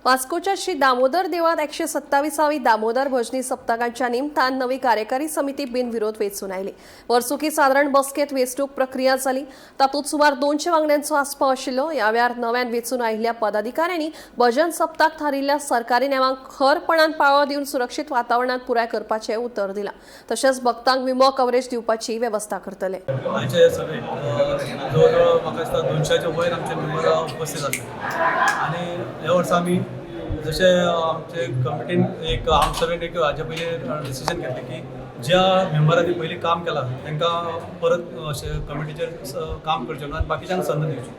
वास्कोच्या श्री दामोदर देवळात 127वी दामोदर भजनी सप्तकाच्या निमतान नवी कार्यकारी समिती बिनविरोध वेंचून आयली. वर्सुकी सादारण बसकेत वेंचणूक प्रक्रिया जाली. तातूंत सुमार 200 वांगड्यांचो आस्पाव आशिल्लो. ह्या वेळार नव्यान वेंचून आयिल्ल्या पदाधिकाऱ्यांनी भजन सप्ताक थारिल्ल्या सरकारी नेमांक खरपणान पाळो दिवन सुरक्षीत वातावरणात पुराय करपाचें उतर दिलां. तशेंच भक्तांक विमो कवरेज दिवपाची वेवस्था करतले. आयचे हे सभेक जवळ जवळ म्हाका दिसता 200च्या वयर आमचे मेंबर उपस्थित आसले आनी ह्या वर्सा आमी जशें आमचे कमिटीन एक आमसभेन एक हाजे पयलीं डिसिजन घेतलें की ज्या मेंबरांनी पयलीं काम केलां तांकां परत अशें कमिटीचेर काम करचें म्हणून आनी बाकीच्यांक संद दिवची.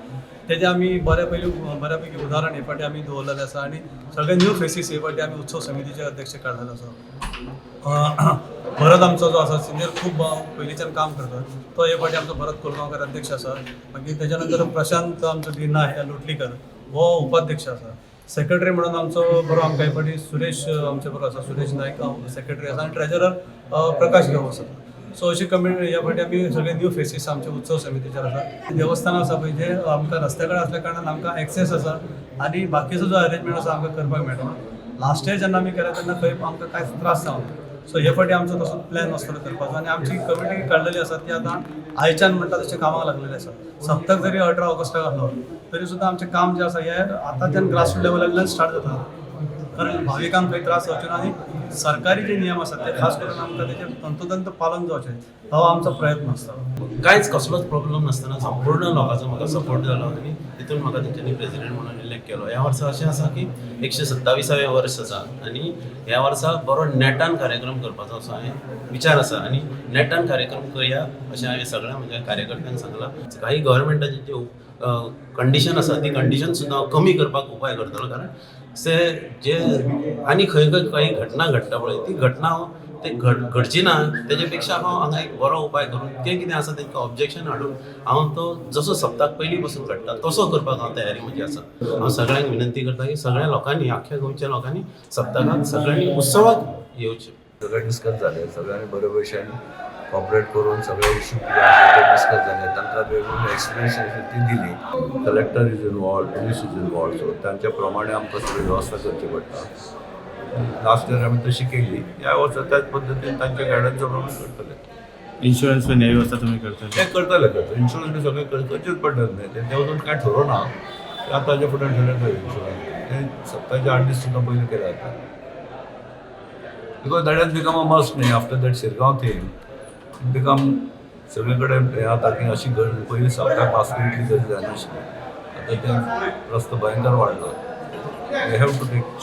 तेजें आमी बऱ्या पयलीं बऱ्या पैकी उदाहरण हे फावटी आमी दवरलेलें आसा आनी सगळे न्यू फेसीस हे फावटी आमी उत्सव समितीचे अध्यक्ष काडलेलो आसा. भरत आमचो जो आसा सिनियर, खूब पयलींच्यान काम करता, तो हे फावटी आमचो भरत कोलगांवकर अध्यक्ष आसा. मागीर तेच्या नंतर प्रशांत आमचो दिना लोटलीकर हो उपाध्यक्ष आसा. सेक्रेटरी म्हणून आमचो बरो आमकां हे फावटी सुरेश आमचे बरो आसा, सुरेश नायक सेक्रेटरी आसा आनी ट्रेजरर प्रकाश गांव आसा. सो अशी कमिटी ह्या फावटी आमी सगळे न्यू फेसीस आमचे उत्सव समितीचेर आसा. देवस्थान आसा पळय, जे आमकां रस्त्या कडेन आसल्या कारणान आमकां एक्सेस आसा आनी बाकीचो जो अरेंजमेंट आसा आमकां करपाक मेळटा. लास्ट इयर जेन्ना आमी केलें तेन्ना खंय आमकां कांयच त्रास जावना. सो हे फावटी आमचो तसो प्लॅन आसतलो करपाचो आनी आमची कमिटी काडलेली आसा ती आतां आयच्यान म्हणटा तशें कामाक लागलेली आसा. सप्तक जरी 18 ऑगस्टाक आसलो तरी सुद्दां आमचें काम जें आसा हें आतांच्यान ग्रासरूट लेवलांतल्यान स्टार्ट जाता, कारण भाविकांक खंय त्रास जावचे ना आनी सरकारी जे नियम आसात ते खास करून आमकां तेजें तंतोतंत पालन जावचें हो आमचो प्रयत्न आसता. कांयच कसलोच प्रॉब्लम नासतना संपूर्ण लोकांचो म्हाका सपोर्ट जालो आनी तितून म्हाका तेंच्यांनी प्रेजिडेंट म्हणून इलेक्ट केलो. ह्या वर्सा अशें आसा की 127वें वर्स आसा आनी ह्या वर्सा बरो नेटान कार्यक्रम करपाचो असो हांवें विचार आसा आनी नेटान कार्यक्रम करया अशें हांवें सगळ्या म्हज्या कार्यकर्त्यांक सांगलां. काही गव्हर्मेंटाची ज्यो कंडिशन आसा ती कंडिशन सुद्दां हांव कमी करपाक उपाय करतलो, कारण से जे आनी खंय खंय काही घटना घडटा पळय, ती घटना हांव ते घडची ना तेजे पेक्षा हांव हांगा एक बरो उपाय करून तें कितें आसा तेंकां ऑब्जेक्शन हाडून हांव तो जसो सप्ताक पयलीं पासून घडटा तसो करपाक हांव तयारी म्हजी आसा. हांव सगळ्यांक विनंती करता की सगळ्या लोकांनी, आख्ख्या गोंयच्या लोकांनी सप्तकाक सगळ्यांनी उत्सवाक येवचें. सगळें डिस्कस जालें. सगळ्यांनी बरे भशेन कॉपरेट करून सगळे इश्यू कितें आसा ते डिस्कस जाले. तांकां वेगवेगळी एक्सप्लेनेशन ती दिली. Collector is involved, police is involved, so तांच्या प्रमाणे आमकां सगळी वेवस्था करची पडटा. लास्ट इयर आमी तशी केली, ह्या वर्सा त्याच पद्दतीन तांच्या गायडन्सा प्रमाणे करतले. इन्शुरन्स पण ह्या व्यवस्था तुम्ही करता? ते करतले, करतले. इन्शुरन्स बी सगळें करचेच पडटा न्ही. ते अजून कांय ठरोवना, ते आतां ताच्या फुडें ठरयतले. इन्शुरन्स ते सप्ताच्या 8 दीस सुद्दां पयलीं केले जाता, because that has become a must न्ही. After that Shirgaon thing become सगळे कडेन हें जाता की अशी गरज. पयलीं सप्ताक वास्को इतली गरज जायनाशिल्ली, आतां ते रस्तो भयंकर वाडला. We have to take.